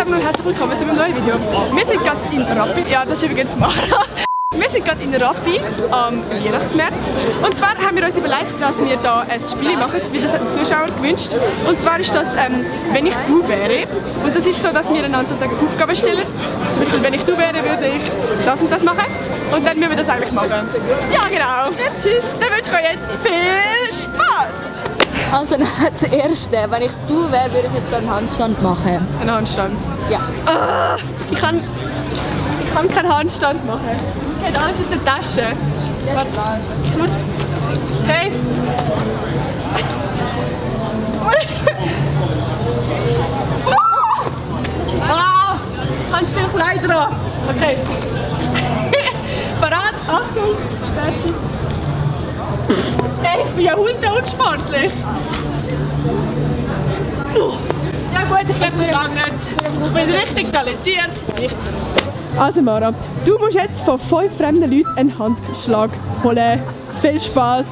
zusammen und herzlich willkommen zu meinem neuen Video. Wir sind gerade in Rappi. Ja, das ist übrigens Mara. Wir sind gerade in Rappi am Weihnachtsmarkt. Und zwar haben wir uns überlegt, dass wir hier ein Spiel machen, wie das hat ein Zuschauer gewünscht. Und zwar ist das, wenn ich du wäre. Und das ist so, dass wir einander sozusagen Aufgaben stellen. Zum Beispiel, wenn ich du wäre, würde ich das und das machen. Und dann müssen wir das eigentlich machen. Ja, genau. Ja, tschüss. Dann wünsche ich euch jetzt viel Spaß. Also das Erste, wenn ich du wäre, würde ich jetzt so einen Handstand machen. Einen Handstand? Ja. Ich kann keinen Handstand machen. Geht alles aus der Tasche. Ja, klar. Ich muss... Okay. Ah! Ich habe zu viel Kleider an. Okay. Parat, Achtung, fertig. Ey, ich bin ja unsportlich. Ja gut, ich glaube, das langt. Ich bin richtig talentiert. Nicht. Also Mara, du musst jetzt von 5 fremden Leuten einen Handschlag holen. Viel Spaß.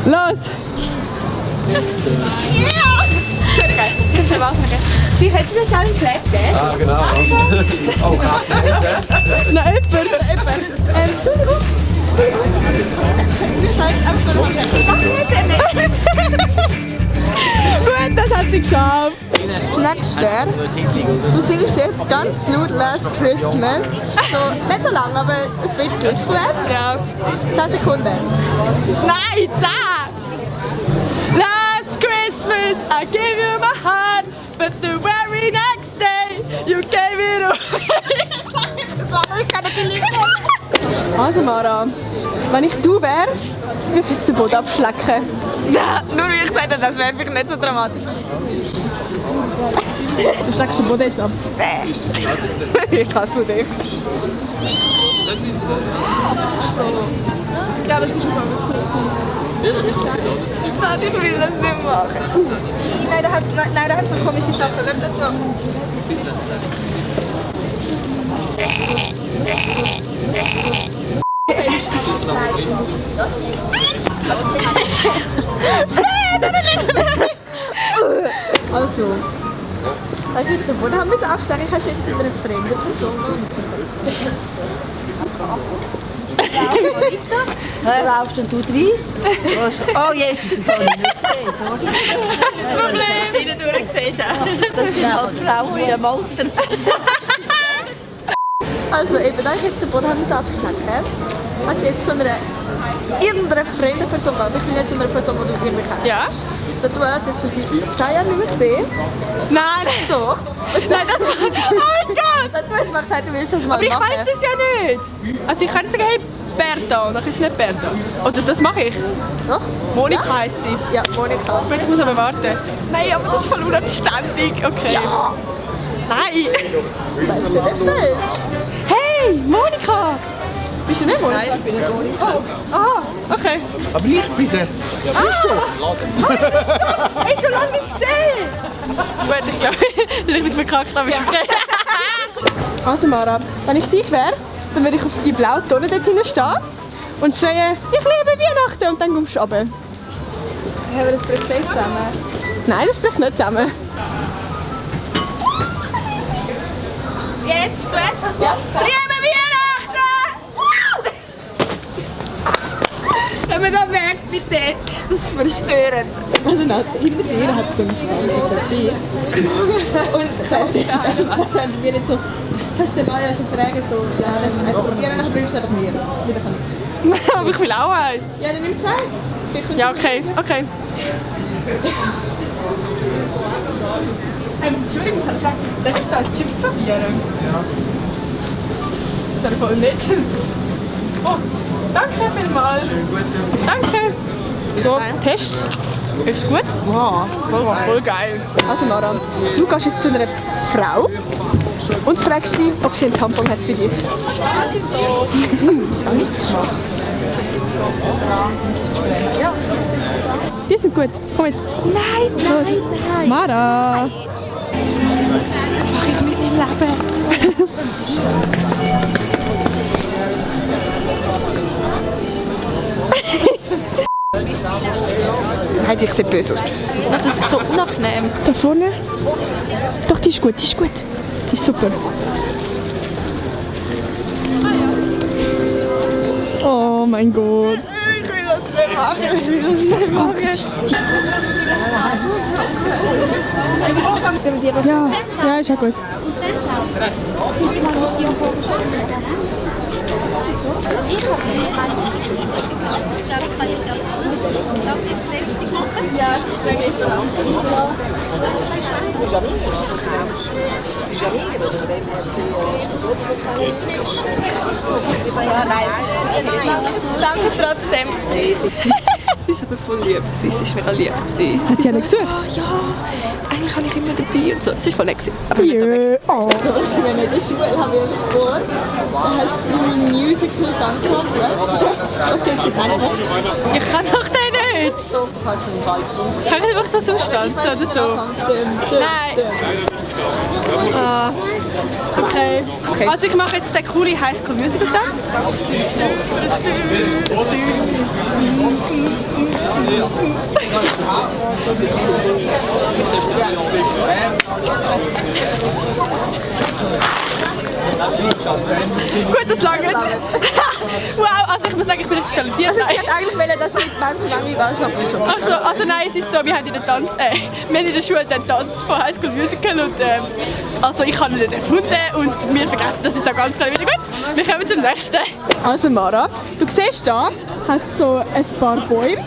Los! Ja! Sie hätten mir schon einen Flat, gell? Ah, genau. Oh, Na, jemand. Entschuldigung. Gut, das hat sie geschafft. Das nächste, du singst jetzt ganz laut Last Christmas. So, nicht so lang, aber ein bisschen. Ist gut? Ja. 10 Sekunden. Nein, 10! Last Christmas I gave you my heart, but the very next day you gave it away. Ich kann nicht liegen. Also Mara, wenn ich du wäre, würde ich jetzt den Boden abschlecken. Ja, nur wie ich gesagt habe, das wäre vielleicht nicht so dramatisch. Du schlägst den Boden jetzt ab. Ich hasse dich. Ich glaube, es ist schon cool. Nein, ich will das nicht machen. Nein, da hat es noch komische Sachen. Läuft das noch? Also, da ist jetzt der Boden. Haben wir es abschlagen? Kannst du jetzt in einer fremden Person Laufst denn du rein? Oh Jesus, ich habe ihn nicht gesehen. Das Problem, wie du durchsiehst. Das ist halt die Frau in ihrem Alter. Also eben, da ich jetzt den Boden haben wir es abschlagen. Hast du jetzt zu irgendeiner fremden Person, wirklich nicht zu einer Person, die du irgendwie kennst? Ja? So, du hast jetzt schon seit 10 Jahren nicht mehr gesehen. Nein! Doch. Nein, das war... Oh mein Gott! Du hast mir gesagt, du willst das mal Aber ich machen. weiss es ja nicht! Also ich könnte sagen, hey, Berta, und dann ist es nicht Berta. Oder das mache ich. Doch? Monika heisst sie. Ja, Monika. Gut, ich muss aber warten. Nein, aber das ist voll unanständig. Okay. Ja. Nein! Weißt du das? Hey, Monika! Bist du nicht Monika? Nein, ich bin nicht Monika. Oh. Aha, okay. aber ich bitte. Ja, bist du? Hey, schon lange nicht gesehen! Gut, ich glaube, das ist richtig verkackt, aber ist okay. Also Mara, wenn ich dich wäre, dann würde ich auf die blaue Tonne dort hinten stehen und schreien, ich liebe Weihnachten, und dann kommst du runter. Haben wir das bricht nicht zusammen? Nein, das bricht nicht zusammen. Jetzt gut? Ja. Liebe Weihnachten! Können wir da weg, bitte? Das ist verstörend. Also nein, hinter mir hat so einen Stand mit so Chips. Und dann wird jetzt so, kannst du den mal so fragen, so, ja, also probieren, dann bringst du einfach mir. Wieder kann. Aber ich will auch eins. Ja, dann nimm 2. Ja, okay, okay. Entschuldigung, ich habe gefragt, darf ich da als Chips probieren? Ja. Das wäre voll nett. Oh, danke vielmals. Danke. So, Test. Ist gut? Wow, voll geil. Also Mara, du gehst jetzt zu einer Frau und fragst sie, ob sie einen Tampon hat für dich. Die sind gut. Komm jetzt. Nein. Mara. Was mache ich mit meinem Leben? Heidi, ich sehe böse aus. Das ist so unangenehm. Da vorne? Doch, die ist gut, die ist gut. Die ist super. Oh mein Gott. Ich will das nicht machen, ich will das nicht machen. Ja, ist ja gut. Ja, es ist wirklich ja, nein, es ist danke trotzdem. Sie war aber voll lieb, sie war mega lieb. Hat sie alle gesucht? Ja, eigentlich habe ich immer dabei und so. Es war voll lecker. Aber nicht Ja. Oh. so, wenn ich in der Schule habe ich im Sport, dann heißt es Musical Tanzclub. Was jetzt nicht einer? Ich kann doch den nicht. Doch, du kannst schon bald so. Kann ich einfach so tanzen oder so? Nein. Ah. Okay. Also ich mache jetzt den coolen High School Musical Tanz. Gut, das langt. Wow, also ich muss sagen, ich bin richtig talentiert. Ich hätte eigentlich wollen, dass ich manchmal lange Wahlschaft ist. Ach so, also nein, es ist so, wir haben in der Schule den Tanz von High School Musical und also ich habe ihn nicht erfunden und wir vergessen das jetzt auch ganz schnell wieder. Gut, wir kommen zum nächsten. Also Mara, du siehst da, hat so ein paar Bäume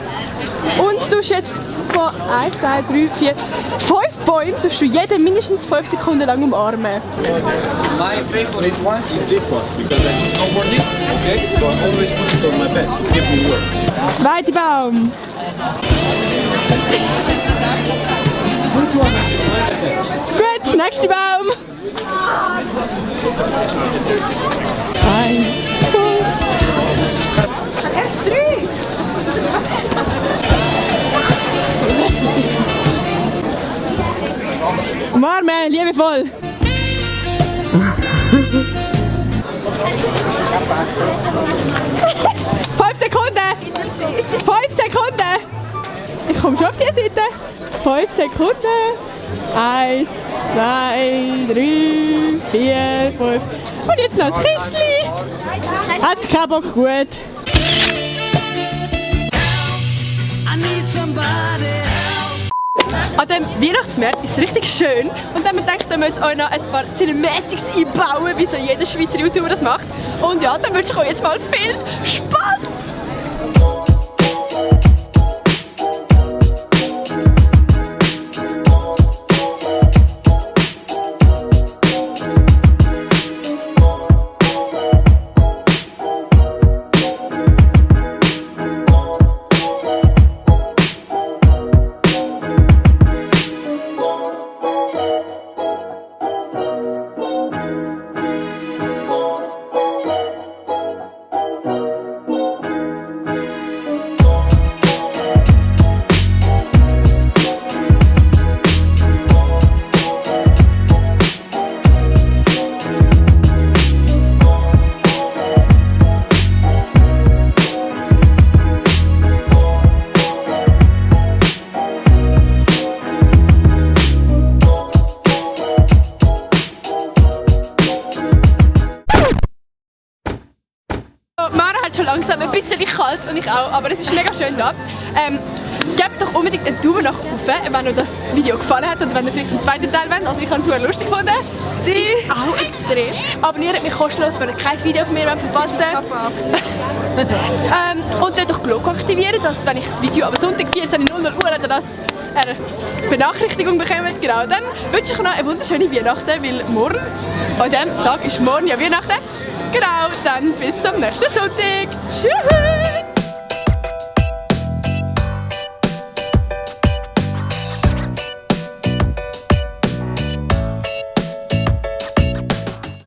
und du hast jetzt von 1, 2, 3, 4, 5 Bäumen tust du jeden mindestens 5 Sekunden lang umarmen. My favorite one is this one because I'm snowboarding. Okay, so I always put it on my bed to give me work. Zweiter Baum. Gut, nächster Baum. Eins. Erst 3. Umarmen, liebevoll. 5 Sekunden. 5 Sekunden. Ich komme schon auf die Seite. 5 Sekunden. 1, 2, 3, 4, 5. Und jetzt noch das Kistchen. Hat's keinen Bock, gut. An dem Weihnachtsmarkt ist es richtig schön und dann denkt wir jetzt euch noch ein paar Cinematics einbauen, wie so jeder Schweizer YouTuber das macht. Und ja, dann wünsche ich euch jetzt mal viel Spaß! Mara hat schon langsam ein bisschen kalt und ich auch, aber es ist mega schön da. Gebt doch unbedingt einen Daumen nach oben, wenn euch das Video gefallen hat oder wenn ihr vielleicht einen zweiten Teil wollt. Also ich habe es super lustig gefunden. Sie auch extrem. Abonniert mich kostenlos, wenn ihr kein Video von mir verpassen wollt. Und dort doch die Glocke aktivieren, dass wenn ich das Video am Sonntag 14:00 Uhr dass eine Benachrichtigung bekommt. Genau, dann wünsche ich euch noch eine wunderschöne Weihnachten, weil morgen, an diesem Tag ist morgen ja Weihnachten. Genau, dann bis zum nächsten Sonntag. Tschüss!